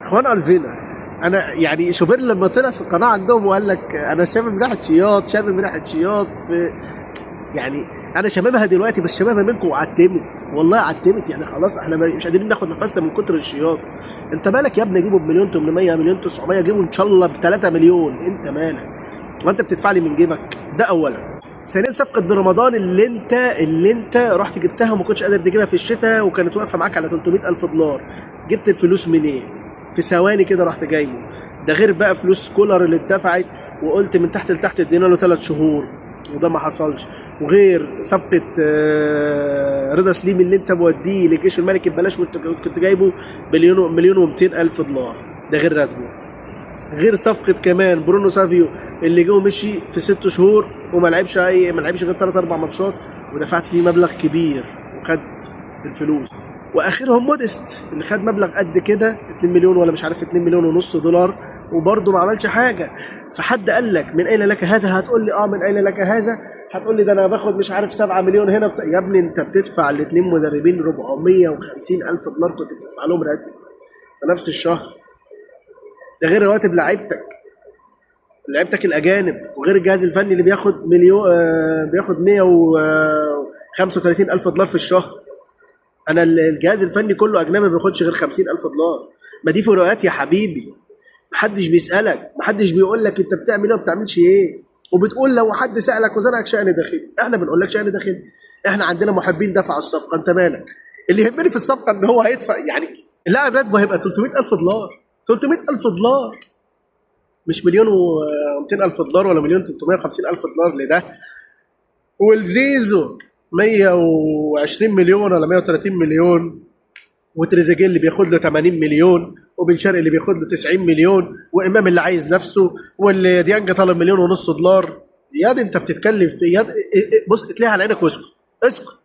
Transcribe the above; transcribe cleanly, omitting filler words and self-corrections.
اخوان الفينا، انا يعني شوبير لما طلع في القناة عندهم وقال لك انا شامم ريحه شياط، شامم ريحه شياط في، يعني انا شاممها دلوقتي بس شاممها منكم وعتمت، والله عتمت، يعني خلاص احنا مش قادرين ناخد نفسنا من كتر الشياط. انت مالك يا ابني؟ جيبه بمليون 800، مليون 900، جيبه ان شاء الله ب 3 مليون، انت مالك؟ وانت بتدفع لي من جيبك؟ ده اولا. ثانيا صفقة بن رمضان اللي انت رحت جبتها وما كنتش قادر تجيبها في الشتاء وكانت واقفة معاك على 300 الف دولار، جبت الفلوس منين؟ في ثواني كده رحت جايبه. ده غير بقى فلوس كولر اللي اتدفعت وقلت من تحت لتحت ادينا له 3 شهور وده ما حصلش، وغير صفقة رضا سليم اللي انت موديه للجيش الملكي ببلاش وانت كنت جايبه مليون و200 الف دولار، ده غير راتبه. غير صفقة كمان برونو سافيو اللي جه ومشي في 6 شهور وما لعبش اي، ما لعبش غير 3 4 ماتشات ودفعت فيه مبلغ كبير وخد الفلوس. واخرهم موديست اللي خد مبلغ قد كده 2 مليون ولا مش عارف 2 مليون ونص دولار وبرضه ما عملش حاجة. فحد قال لك من اين لك هذا؟ هتقول لي من اين لك هذا؟ هتقول لي ده انا باخد مش عارف 7 مليون هنا يا ابني انت بتدفع الاثنين مدربين 450 الف دولار كنت بتدفع لهم راتب في نفس الشهر، ده غير رواتب لعيبتك الاجانب، وغير الجهاز الفني اللي بياخد مليون، بياخد 135 الف دولار في الشهر. انا الجهاز الفني كله اجنبي ما بياخدش غير 50 الف دولار. ما دي فروقات يا حبيبي، محدش بيسالك، محدش بيقول لك انت بتعمل ايه وما بتعملش ايه، وبتقول لو حد سالك وزنقك شأن داخلي، احنا بنقول لك شأن داخلي، احنا عندنا محبين دفعوا الصفقة، انت مالك؟ اللي يهمني في الصفقة ان هو هيدفع، يعني اللاعب راتبه هيبقى 300 الف دولار، 300 الف دولار، مش مليون و200 الف دولار ولا مليون 350 الف دولار لده. والزيزو 120 مليون ولا 130 مليون، وتريزيجيه اللي بياخد له 80 مليون، وبن شرقي اللي بياخد له 90 مليون، وامام اللي عايز نفسه، واللي ديانج طالب مليون ونص دولار. ياد انت بتتكلم في ياد، بص اتلهي على عينك واسكت، اسكت.